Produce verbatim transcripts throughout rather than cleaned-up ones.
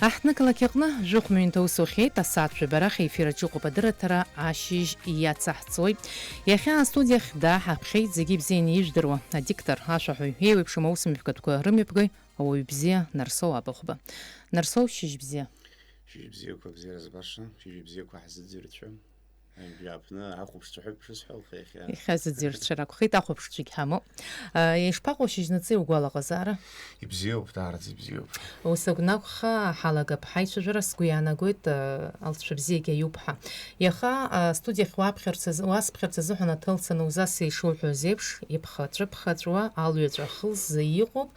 Аҳҭнықалақь аҟны жәохә ҩынтә аус ухьеит, асааҭ жәаба рахь аефир аҿы иҟоуп адырраҭара «Ашьыжь» иацаҳҵоит. Иахьа астудиахь дааҳаԥхьеит зегьы ибзианы ижәдыруа адиктор, ашәаҳәаҩ, еиуеиԥшым аусмҩаԥгатәқәа рымҩаԥгаҩ, ауаҩ бзиа Нарсоу Абыхәба. Нарсоу, шьыжь бзиа! Шьыжь бзиақәа, бзиара збаша, шьыжь бзиақәа ҳзыӡырҩцәа. Аҩнтәи ааԥны ахәаԥшцәа ҳәа шысҳәа, аха иахьа. Иахьа зыӡырҩцәа ракәхеит, ахәаԥшцәагьы ҳамоуп. Ишԥаҟоу шьыжьнаҵы иугәалаҟазаара? Ибзиоуп, даараӡа ибзиоуп. Ус акәнакәха, ҳалагап ҳаицәажәара, сгәы иаанагоит, алҵшәа бзиагьы аиуп ҳәа. Иаха астудиахь уаԥхьарц азы, уасԥхьарц азыҳәан аҭел санузас ишуҳәоз еиԥш, иԥхаҵәы-ԥхаҵәуа алҩаҵә ахылзза иҟоуп,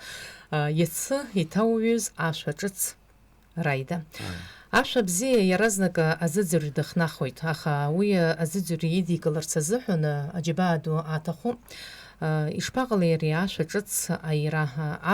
иацы иҭауҩыз ашәа ҿыц. Раида. Ааи. Ашәа бзиа иаразнак аӡыӡырҩ дахнахуеит, аха уи аӡыӡырҩ идикыларц азыҳәан аџьабаа ду аҭахуп. Ишԥаҟалеи ари ашәа ҿыц аира,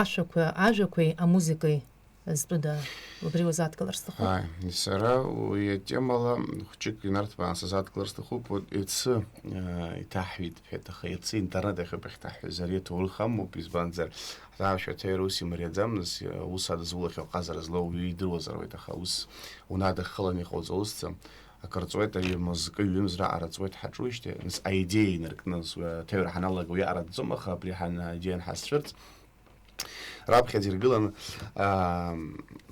ашәақәа, ажәақәеи амузыкеи зтәыда? Убри уазааҭгылар сҭахуп. Ааи, сара уи атемала хәҷык инарҭбаан сазааҭгылар сҭахуп. Вот иацы, э, иҭаҳҩит, бҳәеит, аха иацы интернет ахь ауп иахьҭаҳҳәаз, ари аҭоурых амоуп, избанзар, Ҳҭаацәа аҭаҩра ус имариаӡам, нас, аус адызулахьоу аҟазара злоу уаҩы идыруазар ауеит, аха ус унадыххыланы иҟауҵалозҵа, акыр ҵуеит, ари мызкы ҩымз раҟара ҵуеит ҳаҿуижьҭеи, нас аидеиа инаркны, нас, уи аҭаҩра ҳаналага уиаҟара дҵом, аха абри ҳан-, аидеиа анҳазцәырҵ, раԥхьаӡа иргылан, аа,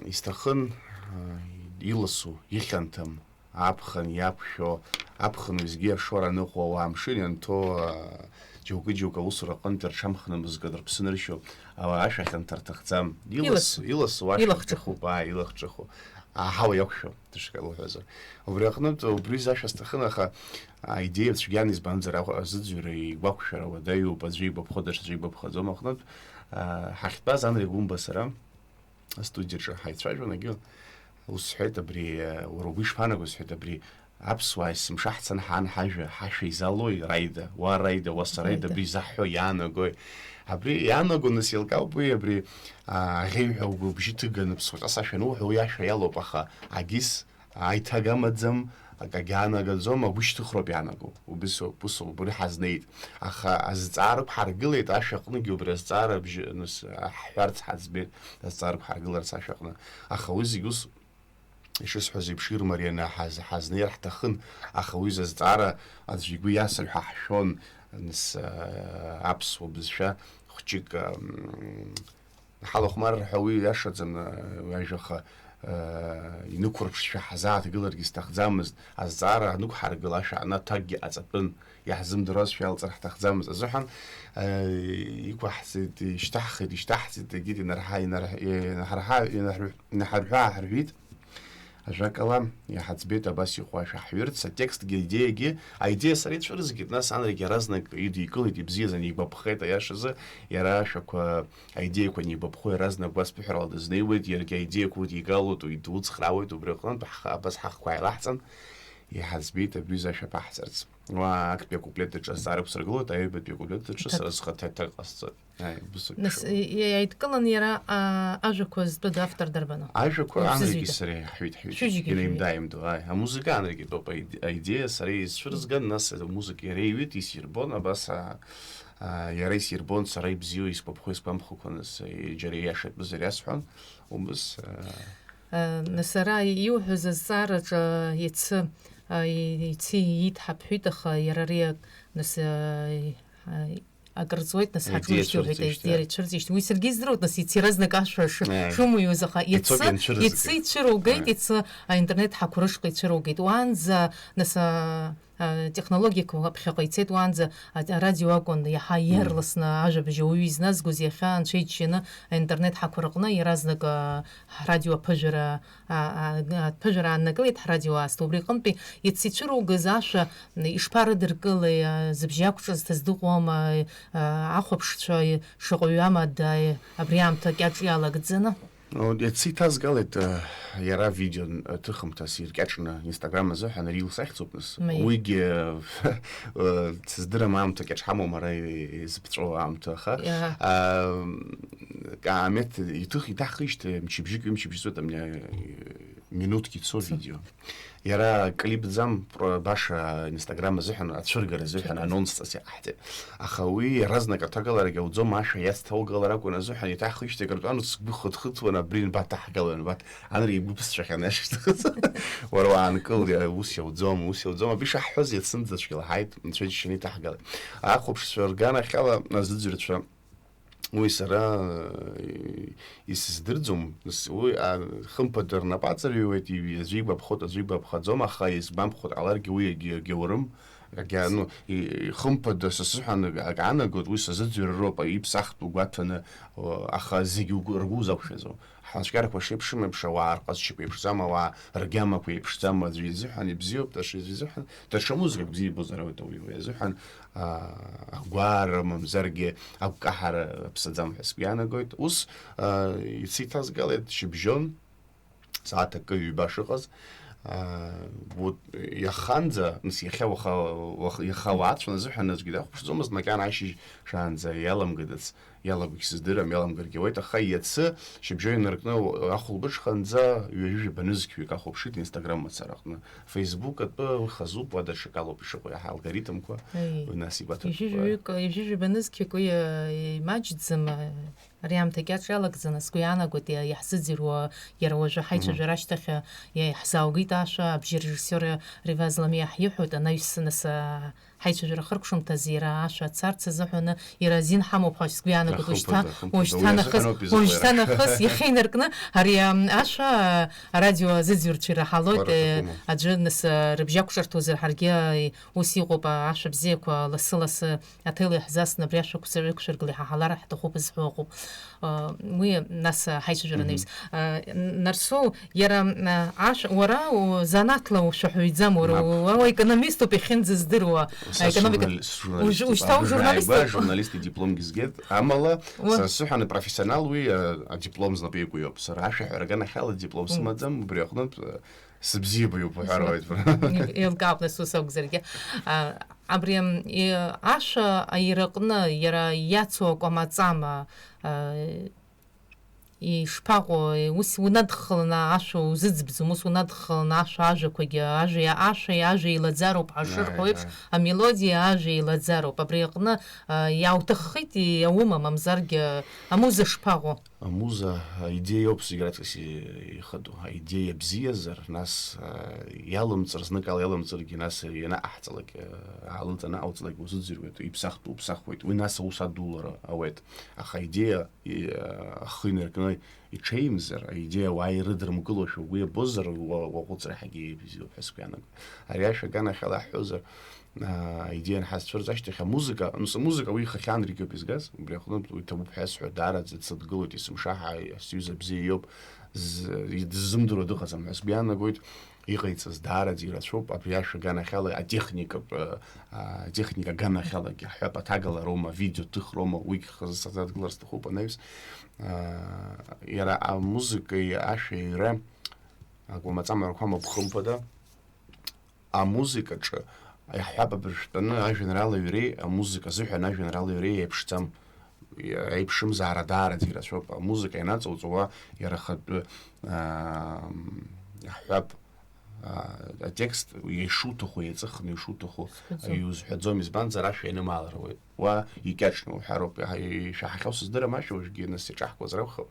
исҭахын, аа, иласу, ихьанҭам, аԥхын иақәшәо, аԥхын уеизгьы ашоура аныҟоу ауаа амшын ианҭоу, аа, џьоукы-џьоукы аусура аҟынтәи рҽамхны мызкы дырԥсыныршьо, ауаа ашәа хьанҭа рҭахӡам. Иласу, Иласу. Иласу ашәа Илахҿыху. Рҭахуп, аа, илахҿыху. Аҳауа иақәшәо, дышҟа илҳәазар. Убри аҟнытә, убри изы ашәа сҭахын, аха аидеиа цәгьан, избанзар, аҟ-, азыӡырҩра игәақәшәара уадаҩуп, аӡәы игәаԥхо, даҽаӡәы игәаԥхаӡом аҟнытә, аа, ҳахьтәаз Анри Гәымба сара, астудиаҿы ҳаицәажәон, егьи ус сҳәеит, абри, уара угәы ишԥаанаго, сҳәеит, абри аԥсуаа есымша ҳцаны ҳаан ҳажәа, ҳашәа изалои, Раида? Уа Раида, уа Сараида, Раида. Абри изаҳҳәо иаанаго? Абри иаанаго, нас, еилкаауп уи, абри, аа, аӷьеҩҳәа угәы-, убжьы ҭыганы ԥсуаҵас ашәа ануҳәо, уи ашәа иалоуп, аха агьыс аиҭага амаӡам, акагьы аанагаӡом, агәышьҭыхроуп иаанаго. Убыс ауп, ус ауп, убри ҳазнеит. Аха азҵаара ықәҳаргылеит, ашәаҟныгьы убри азҵаара абжьы-, аныс-, ҳҳәарц ҳаӡбеит, азҵаара ықәҳаргыларц ашәаҟны. Аха уи зегь ус, ишысҳәаз еиԥш, ирмарианы ҳаз-, ҳазнеир ҳҭахын, аха уи зазҵаара аӡәы игәы иасыр ҳәа ҳшәон, аныс-, аԥсуа бызшәа хәҷык, ам, Ҳалахәмарра ҳәа уи иашаӡам, уи ажәаха, э, инықәырԥшшәа ҳазааҭгыларгьы сҭахӡамызт, азҵаара анықәҳаргыла ашәа аҟны аҭакгьы ҟаҵатәын, иаҳзымдыруазшәа иалҵыр ҳҭахӡамызт азыҳәан, э, иқәаҳҵеит, ишьҭаҳхит, ишьҭаҳҵеит, егьит инарҳа-, инарҳ-, инҳарҳа-, инарҳә-, инҳарҳәы-ааҳарҳәит. Ажәакала, иҳаӡбеит абас иҟоу ашәа ҳҩырц, атекстгьы, аидеиагьы, аидеиа сара ицәырызгеит, нас Анрик иаразнак идикылеит, ибзиаӡаны игәаԥхеит, аиашазы, иара ашәақәа, аидеиақәа анигәаԥхо, иаразнак гәацԥыҳәарала дызнеиуеит, иаргьы аидеиақәа удигалоит, уи дуцхраауеит, убри аҟнытә ҳхы, абас ҳахқәа ааилаҳҵан, иҳаӡбеит абҩыза ашәа аԥаҳҵарц. Уа актәи акуплет аҿы азҵаара ықәсыргылоит, аҩбатәи акуплет аҿы Аҭак. Сара схаҭа аҭак ҟасҵоит. Ааи, убыс ауп Нас, ишыҟоу. и-, иааидкылан иара, а, ажәақәа зтәыда автор дарбану? Ажәақәа Анрики Ибзиада. Сареи ҳҳәеит, ҳҩыџьагьы. Шәҩыџьагьы шәҩыџьагьы. Инаимда-ааимдо, ааи. Амузыка Анрики итәоуп, аид-, аидеиа сара исцәырызган, нас амузыка иара иҩит, исирбон, абас, а, а, иара исирбон, сара ибзиоу, исгәаԥхо, исгәамԥхакәа, нас, и-, џьара ииашатәызар иасҳәон, убыс, а. А, нас ара иуҳәаз азҵаараҿы иацы, а, и-, ици иит ҳаԥҳәит, аха иара ари ак-, нас, а, и-, а, Акыр ҵуеит, нас, Аидеиа ҳаҿуижьҭеи уҳәеит, цәырҵижьҭеи. Аидеиа цәырҵижьҭеи. Уи саргьы издыруеит, нас, ици разнак ашәа ш-, Аи. Шымуиоз, аха Ицоит иацы, ианцәырызга. Иацы ицәыругеит, Аи. Иацы аинтернет ҳақәа рышҟа ицәыругеит. Уаанӡа, нас, а, а, технологиақәа аԥхьаҟа ицеит, уаанӡа а-, арадио акәын иаҳа Мм. Иаарласны ажәабжь ауаҩы изназгоз, иахьа анцәа иџьшьаны аинтернет ҳақәа рҟны иаразнак, а, ҳрадио аԥыжәара, а, а, аԥыжәара ааннакылеит ҳрадио аасҭа. Убри аҟынтәи иацы ицәыругаз ашәа ишԥарыдыркылеи, а, зыбжьы ақәҿыз ҭаздыҟәуама, а, ахәаԥшцәа шаҟаҩ амада, а, абри аамҭа кьаҿ иалагӡаны? О, иацы иҭазгалеит, а, иара видео, а, ҭыхымҭас иркьаҿны Instagram азыҳәан рилс ахьӡуп нас. Меи. Уигьы, а, сыздырам аамҭа кьаҿ ҳамоума ара изыԥҵәоу аамҭа, аха, Иаҳа. а, каамеҭ иҭых-, иҭахижьҭеи мчыбжьык, ҩымчыбжьы ҵуеит, амни, а, Минуҭк ицо видео. Иара клипӡам, про-, баша Instagram азыҳәан, ацәыргара азыҳәан, анонсҵас иҟаҳҵеит. Аха уи иаразнак аҭагаларагь ауӡом, ашәа иацҭаугалар акәын азыҳәан, еиҭахижьҭеи акыртә ан сгәы хыҭхыҭуан, абри анбаҭаҳгалои, анбаҭ-, анра игәы ԥысҵәахьан ашьҭахь. Уара уаанкыл, иа-, ус иауӡом, ус иауӡом, абри шаҳҳәоз иацынӡаҵәҟьа илаҳаит, анцәа иџьшьаны иҭаҳгалеит. Ахәаԥшцәа рганахьала азыӡырҩцәа Уи сара, э, исыздырӡом, с-, уи, а, хымԥада рнапы аҵарҩуеит, и-, аӡәы игәаԥхоит, аӡәы игәаԥхаӡом, аха исгәамԥхоит, ҟаларгьы уи егьи-, егьаурым, агьа-, ну, и-, и-, хымԥада са сзыҳәан ак аанагоит, уи сазыӡырҩроуп, иԥсахтәу гәаҭаны, о, аха зегьы угәы, ргәы узақәшәаӡом. Ҳнацәкьарақәа шеиԥшым еиԥш, ауаа рҟазшьақәа еиԥшӡам, ауаа ргьамақәа еиԥшӡам, аӡәы изыҳәан ибзиоуп, даҽа изыҳәан, даҽа музыкак бзиа ибозар ауеит ауаҩы, уи азыҳәан, аа, агәаара, мамзаргьы агәкаҳара ԥсаӡам ҳәа сгәы иаанагоит. Ус, аа, ицеиҭазгалеит шьыбжьон, сааҭ акы, ҩба шыҟаз. Аа, вот, иаханӡа, нас, иахьа уаха, уах-, иаха уаацәан азыҳәан аӡәгьы дахәаԥшӡомызт, макьана ашьыжь шаанӡа иаламгадац, иалагәыхь сыздырам, иаламгаргьы ауеит, аха иацы шьыбжьон инаркны ахәылбыҽханӡа ҩажәи жәаба нызқьҩык ахәаԥшит Instagram мацара аҟны. Facebook атәы уи хазуп, уа даҽакалоуп ишыҟоу, иаҳа алгоритмқәа, Аи. Уи нас игәаҭатәқәа. Ҩажәи жәаҩык, ҩажәи жәаба нызқьҩык уи, э, имаҷӡам, э, ари аамҭа кьаҿ иалагӡаны сгәы иаанагоит, иа-, иаҳзыӡырҩуа, иара уажәы ҳаицәажәара ашьҭахь, э, иа-, иаҳзааугеит ашәа, абжьы режиссиор Реваз Ламиа ҳиҳәоит, анаҩс нас, э, ҳаицәажәара хыркәшамҭазы иара ашәа ацарц азыҳәаны, иара азин ҳамоуп ҳәа сгәы иаанагоит. Ахымԥада, уажәшьҭа, ахымԥада. Уажәшьҭа Уи нахыс, азыҳәан ауп изыҟоу уажәшьҭа иара. Нахыс иахьа инаркны ари, ам, ашәа, а, арадио азыӡырҩцәа ираҳалоит, Хәарак э, акәым. Аӡәы нас, а, рыбжьы акәшарҭоузар ҳаргьы, а, ус иҟоуп, а, ашәа бзиақәа лассы-лассы аҭел иаҳзасны абри ашәақәа саҩықәшәыргыла иҳаҳалар ҳҭахуп зҳәо ыҟоуп. А, уи нас, а, ҳаицәажәара Мгм. анаҩс. А, н-, Нарсоу, иара, а, ашә-, уара у-, занааҭла ушәаҳәаҩӡам, уара Мап. у-, уара уекономиступ иахьынӡаздыруа. Са Аекономика. Сжурнали-, сжурналиступ. Уж-, ушьҭа Абри ужурналиступ? Ааигәа ажурналист идипломгьы згеит. Амала, Уа. Са сзыҳәан апрофессионал уи, а, адиплом знапы иакуиоуп. Сара ашәаҳәара аганахьала диплом Мм. сымаӡам, убри аҟнытә, а, сыбзиабаҩуп уҳәар Сма-, ауеит. Еилкаауп нас ус акәзаргьы. А, абри, м, и-, ашәа аираҟны иара иацу акәамаҵама, а, ишԥаҟоу, ус унадхаланы ашәа узыӡбӡом, ус унадхаланы ашәа ажәақәагьы, ажәа иа-, ашәа иа-, ажәа еилаӡароуп ҳашырҳәо Ааи, еиԥш, ааи. Амелодиа ажәа еилаӡароуп. Абри аҟны, а, иауҭаххеит, иаума, мамзаргьы амуза шԥаҟоу? Амуза, аидеиоуп зегь раҵкыс и-, ихадоу. Аидеиа бзиазар, нас, а, иалымҵыр, зныкала иалымҵыргьы, нас ианаҟаҳҵалак, а, аалыҵ-, анаҟауҵалак узыӡырҩуеит, иԥсахтәу уԥсахуеит. Уи нас аус адулара ауеит. Аха аидеиа и-, ахы инаркны иҽеимзар, аидеиа ауаа ирыдырмкылошәа угәы иабозар, уа-, уаҟәыҵра ҳагьы еибзиоуп ҳәа сгәы иаанагоит. Ари ашәа аганахьала ҳҳәозар, аа, аидеиа анҳазцәырҵ ашьҭахь, амузыка, ну, сымузыка уи ихахьанрагьы ауп изгаз, убри аҟнытә уи ҭабуп ҳәа сҳәоит, даараӡа дсыдгылоит, есымша ҳа-, сҩыза бзиа иоуп, з-, дыззымдыруа дыҟаӡам ҳәа сгәы иаанагоит. Иҟаиҵаз даараӡа ирацәоуп, абри ашәа аганахьала атехникатә, а, атехника аганахьалагьы ҳҳәап, аҭагала роума, авидео ҭыхроума, уигь хазы сазадгылар сҭахуп анаҩс. А, иара амузыкеи ашәеи аҩра акәамаҵамарақәа амоуп, хымԥада. Амузыкаҿы, иаҳҳәап, абыржәтәаны ажәеинраала ҩреи амузыка азыҳәан ажәеинраала ҩреи еиԥшӡам. Еиԥшымзаара даараӡа ирацәоуп. Амузыка ианаҵауҵауа иара ахатәы, аа, иаҳҳәап, аа, атекст ишуҭаху, еиҵыхны ишуҭаху, Схаӡом. Иузҳәаӡом, избанзар, ашәа ианымаалар ауеит. Уа икьаҿны уҳәароуп. Иаҳа-, ишәаҳахьоу сыздырам ашәа, уажәгьы нас иҿаҳкуазар акәхап.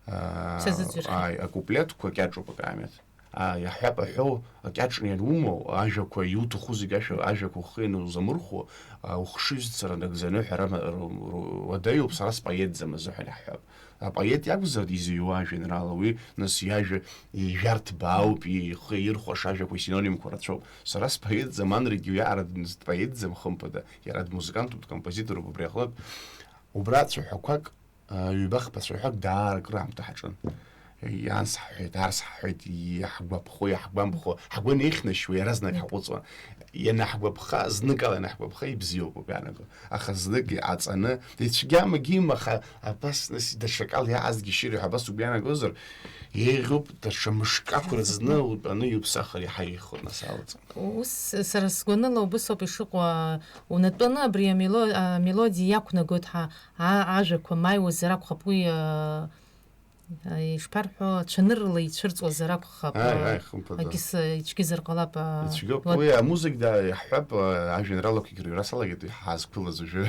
Аа, Сазыӡырхьеит. Ааи, акуплетқәа кьаҿуп акаамеҭ. Аа, иаҳҳәап, аҳәоу, акьаҿны ианумоу, ажәақәа иуҭаху зегь ашәа, ажәақәа ухы ианузамырхәо, аа, ухшыҩзцара нагӡаны ҳәара ма-, ру-, ру-, уадаҩуп, сара споетӡам азыҳәан иаҳҳәап. Апоет иакәзар изыҩуа ажәеинраала, уи, нас, иажәа ижәарҭбаауп, ихы ирхәаша ажәақәа исинонимқәа рацәоуп. Сара споетӡам, анрагьы уиаҟара дпоетӡам, хымԥада, иара дмузыкантуп, дкомпозиторуп, убри аҟнытә. Убра цәаҳәақәак, ҩба-хԥа цәаҳәак даара акыр аамҭа ҳаҿын. Ианс ҳҳәеит, арс ҳҳәеит, иаҳгәаԥхо, иаҳгәамԥхо, ҳгәы анеихьнашьуа, иаразнак ҳаҟәыҵуан. Ианаҳгәаԥха, зныкала ианаҳгәаԥха, ибзиоуп, угәы иаанаго. Аха знык иҟаҵаны, ицәгьамагьы имаха, абас, нас, даҽакала иаазгьы шьыри ҳәа абас угәы иаанагозар, еиӷьуп, даҽа мышк ақәра зны утәаны иуԥсахыр иаҳа еиӷьхоит, нас, алаҵа. Ус, сара сгәаныла убыс ауп ишыҟоу, а, унатәаны абри амело-, амелодиа иақәнагоит ҳа, а-, ажәақәа маиуазар акәхап, уи, а, Ишԥарҳәо, цәаныррала ицәырҵуазар акәхап. Ааи, ааи, хымԥада. Егьыс ицәгьазар ҟалап. Ицәгьоуп. Уи амузык, да, иаҳҳәап, ажәеинраалақәагьы рыҩра салагеит, ҳаазқәылаз уажәы.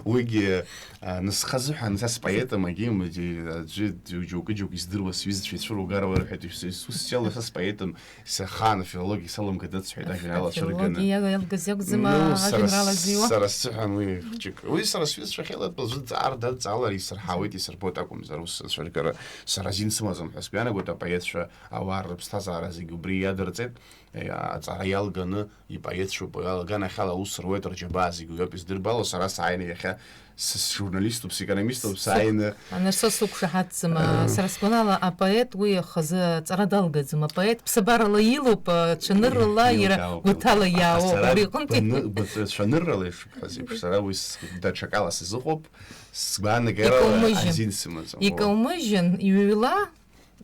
Уигьы, а, нас схы азыҳәан, са споетым, агьым, аӡәы џьоукы-џьоукы издыруа сҩызцәа ицәыругар, уара ҳәа, ус, ус, ус, са споетым, схаан афилологиа салымгеит, дыцҳәеит, ажәеинраала цәырганы. Афилологиа иалгаз иакәӡам, ну, сара ажәеинраала с-, зиуа. Сара сзыҳәан уи хәҷык. Уи сара сҩызцәа ахьыла, аӡәы даҵаар, даҵаалар исырҳауеит, исырбоит акәымзар, ус ацәыргара сара азин сымаӡам ҳәа сгәы иаанагоит, апоетцәа ауаа рыԥсҭазаара зегьы убри иадырҵеит, е, аҵара иалганы, ипоетцәоуп, аганахьала аус руеит, рџьабаа зегьы уиоуп издырбало, сара сааины иахьа С-, сжурналиступ, секономиступ, сааины. Анарсо сықәшаҳаҭӡам, а, сара сгәанала, апоет уи хазы аҵара далгаӡам. Апоет ԥсабарала илоуп, а, цәаныррала, иара гәаҭала иаауоуп. Убри аҟынтәи баны-, баҵ-, цәаныррала ишыбҳәаз еиԥш, сара уи с-, даҽакала сазыҟоуп, сгәаанагарала икаумыжьын. Азин сымаӡам. Икаумыжьын, иҩла,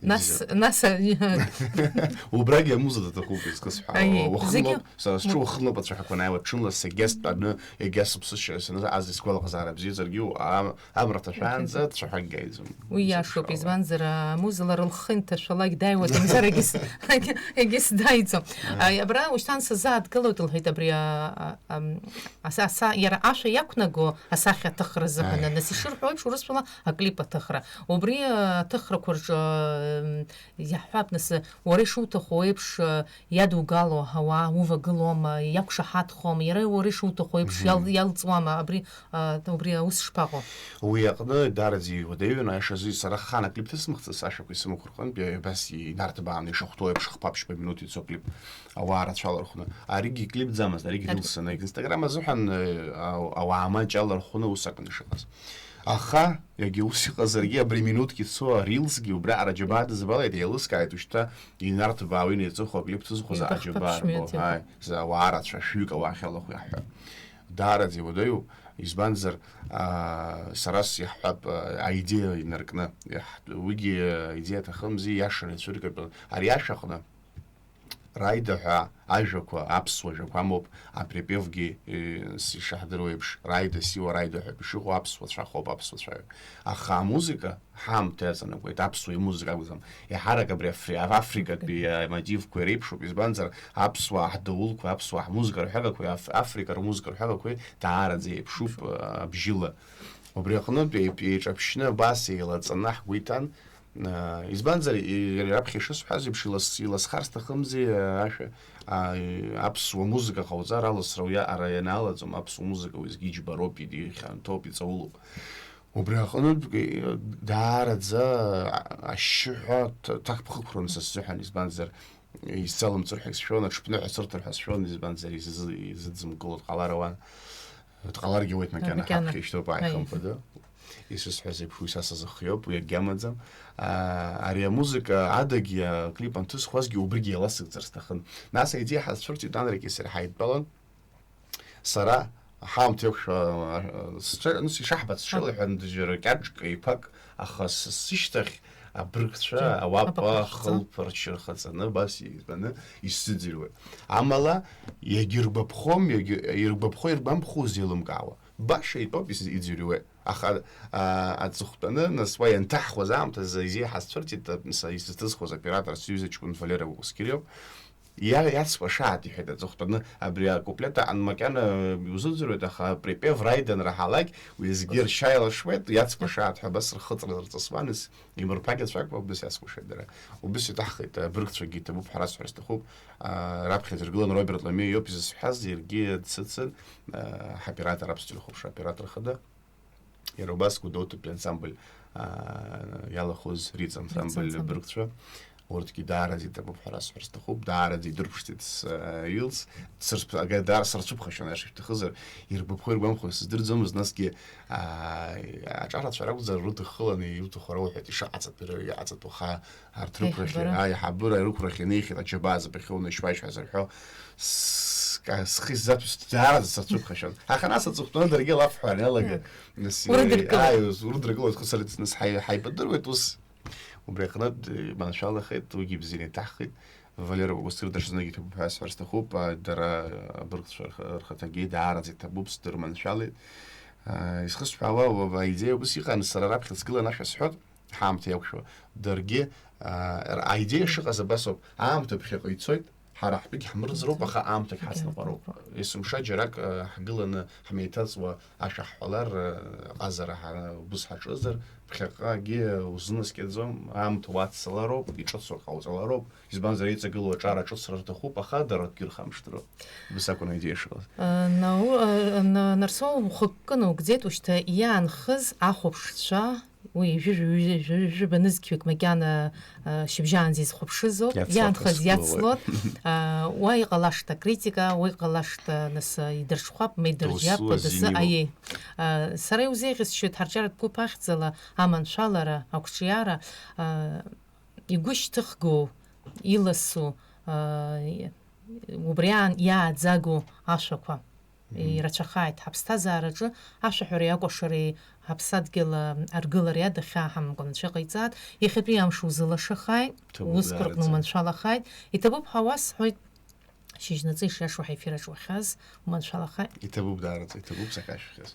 нас, нас, убрагьы амуза даҭахуп, изкыз ҳәа. Аиеи, уахынлоуп, зегьы сара сҽы уахынлоуп ацәаҳәақәа анааиуа, ҽынла сагьа стәаны, егьа сыԥсышьа саназааз исгәалаҟазаара бзиаӡаргьы, а-, амра ҭашәаанӡа цәаҳәакгьы аиӡом. Уи иашоуп, избанзар, амуза лара лхы инҭашәалак дааиуа, мамзар егьыс, егьыс дааиӡом. Ааи. Ааи, абра ушьҭан сазааҭгылоит, лҳәеит, абри, а, а, ам, аса, аса, иара ашәа иақәнаго асахьа аҭыхра азыҳәан, ааи, нас ишырҳәо еиԥш, урысшәала аклип аҭыхра. Убри, а, аҭыхрақәа рҿы, м, иаҳҳәап, нас, уара ишуҭаху еиԥш, а, иадугало ауаа увагылома, иақәшаҳаҭхома, иара уара ишуҭаху еиԥш, мгм, иал-, иалҵуама, абри, а, убри аус шԥаҟоу? Уи аҟны даараӡа иуадаҩын, аиашазы сара хан аклип ҭысымхӡац, ашәақәа исымақәа рҟынтә, иа-, абас инарҭбааны ишахәҭоу еиԥш, хԥа-ԥшьба минуҭ ицо аклип, ауаа рацәала рхәны. Аригьы клипӡамызт, аригьы, аригьы рилсын, егь Instagram азыҳәан, э, ау-, ауаа маҷ алархәны ус акәын ишыҟаз. Аха, иагьа ус иҟазаргьы, абри минуҭгьы цо арилсгьы убриаҟара аџьабаа дызбалеит, еилыскааит, ушьҭа инарҭбаауа инеиҵыху аклип ҭызхуаз. Ҩба, аџьабаа хԥа-ԥшьба рбо, минуҭ иаҭахуп. Ааи, за-, ауаа рацәа шәҩык ауаа ахьалахәу иаҳҳәап. Даараӡа иуадаҩуп, избанзар, аа, сара с-, иаҳҳәап, аа, аидеиа инаркны, иаҳ-, уигьы аидеиа аҭахымзи, иашаны ицәыргатәын. Ари ашәаҟны Раида ҳәа ажәақәа, аԥсуа жәақәа амоуп, априпевгьы, э, с-, ишаҳдыруа еиԥш, Раида, Сиуа, Раида ҳәа ишыҟоу аԥсуа цәа хоуп, аԥсуа цәаҩа. Аха амузыка ҳаамҭа иаҵанакуеит, аԥсуа имузыка акәӡам. Еиҳарак абри афри-, африкатәи амотивқәа иреиԥшуп, избанзар, аԥсуаа ҳдаулқәа, аԥсуаа ҳмузыка рҳәагақәеи аф-, Африка рмузыка рҳәагақәеи даараӡа еиԥшуп, а, абжьыла. Убри аҟнытә еип-, еиҿаԥшьны абас еилаҵаны ҳгәы иҭан, а, избанзар, и-, раԥхьа ишысҳәаз еиԥш, илас-, иласхар сҭахымзи, а, ашәа, а, аԥсуа музыка ҟауҵар аласра уиаҟара ианаалаӡом, аԥсуа музыка уеизгьы иџьбароуп, иди-, ихьанҭоуп, иҵаулоуп. Убри аҟнытә, э, даараӡа а-, ашьшьыҳәа ҭ-, ҭакԥхықәрон са сзыҳәан, избанзар, исзалымҵыр ҳәа исшәон, аҽԥныҳәа сырҭар ҳәа сшәон, избанзар, изы-, изыдзымкыло дҟалар ауан. Дҟаларгьы уеит макьана, макьана ҳаԥхьа ишьҭоуп, ааи, ааихымԥада. Исысҳәаз еиԥш, уи са сазыхиоуп, уи агьамаӡам. Аа, ари амузыка адагьы аклип анҭысхуазгьы убригьы еиласыгӡар сҭахын. Нас аидеиа ҳазцәырҵит, Анреки сареи ҳаидтәалан. Сара ҳаамҭа иақәшәа, а, сҽы-, ну, ишаҳбац, сҽеилаҳәан, џьара кьаҿк, еиқәак, аха с-, сышьҭахь абыргцәа, џьа-, ауапа, апапахьӡа, хылԥарч рхаҵаны, абас избаны исзыӡырҩуеит. Амала, иагьыргәаԥхом, иагьы-, иргәаԥхо иргәамԥхо узеилымкаауа. Баша итәоуп ис-, иӡырҩуеит. Аха, а, аҵыхәтәаны, нас уа ианҭаҳхуаз аамҭазы изеиҳа сцәырҵит, а, са исызҭызхуаз оператор сҩыза ҷкәын Валера Кускириоуп. Иа-, иацкәашааит, иҳәеит аҵыхәтәаны, абри акуплет аан макьана иузыӡырҩуеит, аха априпев Раида анраҳалак, уеизгьы ршьа еилашуеит, иацкәашааит ҳәа абас рхыҵра рҵысуаныз, имырԥагьацәакәа убас иацкәашеит дара. Убас иҭаҳхит, абыргцәагьы иҭабуп ҳәа расҳәар сҭахуп. А, раԥхьа идыргылан Роберт Ламиа иоуп изысҳәаз, иаргьы дсыцын, а, ҳоператор, аԥсуа телехәаԥшра оператор хада. Иара убас Гәдоуҭатәи ансамбль, аа, иалахәыз Риҵа ансамбль, Риҵа ансамбль, абыргцәа, урҭгьы даараӡа иҭабуп ҳәа расҳәар сҭахуп, даараӡа идырԥшӡеит с-, илс, сырцә-, ага-, даара сырцәыԥхашьон, аиаша шәҭахызар, иргәаԥхо, иргәамԥхо сыздырӡомызт, насгьы, аа, аҿарацәа ракәзар, рыдыххыланы иуҭаху рауҳәеит, ишаҟаҵатәу, иҟаҵатәу хаа Арҭ рықәрахьы, аиҳабыра. Аиҳабыра рықәрахь инеихьеит, аџьабаа зыбахьоу, нышьуа-шьуа зырҳәо, с-, ка-, схы иззаҭәыз даараӡа сырцәыԥхашьон. Аха нас аҵыхәтәаны даргьы алафҳәара иалагеит. Мм. Нас, урыдыркылоит. Ааи, ус урыдыркылоит, хы сарыцны, нас ҳаи-, ҳаибадыруеит, ус. Убри аҟнытә, э, маншәалахеит, уигьы бзианы иҭаҳхит. Валера Кәасҭыр даҽазнык иҭабуп ҳәа сҳәар сҭахуп, а, дара абыргцәа рх-, рхаҭагьы даараӡа иҭабуп, сдырманшәалеит. А, исхысҳәаауа, уа-, аидеиа убыс иҟан, сара раԥхьа сгылан ашәа сҳәот. ҳаамҭа иақәшәо. Даргьы, аа, р-, аидеиа шыҟаз абас ауп, аамҭа ԥхьаҟа ицоит, ҳара ҳтәгьы ҳмырӡроуп, аха аамҭагь ҳацныҟәароуп. Есымша џьарак, аа, ҳгыланы ҳмеиҭаҵуа ашәа ҳҳәалар, аа, ҟазара ҳа-, убыс ҳаҿызар, ԥхьаҟагьы узынаскьаӡом, аамҭа уаццалароуп, иҿыцу ҟауҵалароуп, избанзар, иҵагылоу аҿар аҿыцра рҭахуп, аха дара акгьы рхамышҭроуп. Убыс акәын аидеиа шыҟаз. Э, Нау-, э, на-, Нарсоу ухықәкы наугӡеит, ушьҭа иаанхыз ахәаԥшцәа, уи жәыжә-, жәыжә-, жәаба нызқьҩык макьана, э, шьыбжьаанӡа изхәаԥшыз ауп. Иацлот, иаанхаз иацлот. Э, уа иҟалашт акритика, уа иҟалашт, э, нас, э, идырҽхәап, ма идырџьап, досу дасы, азинило. Аиеи. Э, сара иузеиӷьасшьоит ҳарҿиаратә гәыԥ ахьӡала аманшәалара, ақәҿиара, э, игәышьҭыхгоу, иласу, аа, убри аан иааӡагоу ашәақәа. Мгм. Ирацәахааит ҳаԥсҭазаараҿы ашәаҳәареи акәашареи, ҳаԥсадгьыл, аа, аргылареи адаҳәа ҳамгәанцәа ҟаиҵааит. Иахьатәи амш узылашахааит, ҭабуп, усқәа рҟны даараӡа. Уманшәалахааит. Иҭабуп ҳәа уасҳәоит, шьыжьнаҵы ишиашоу ҳаефир аҿы уахьааз, уманшәалахааит. Иҭабуп даараӡа, иҭабуп сахьашәхьаз.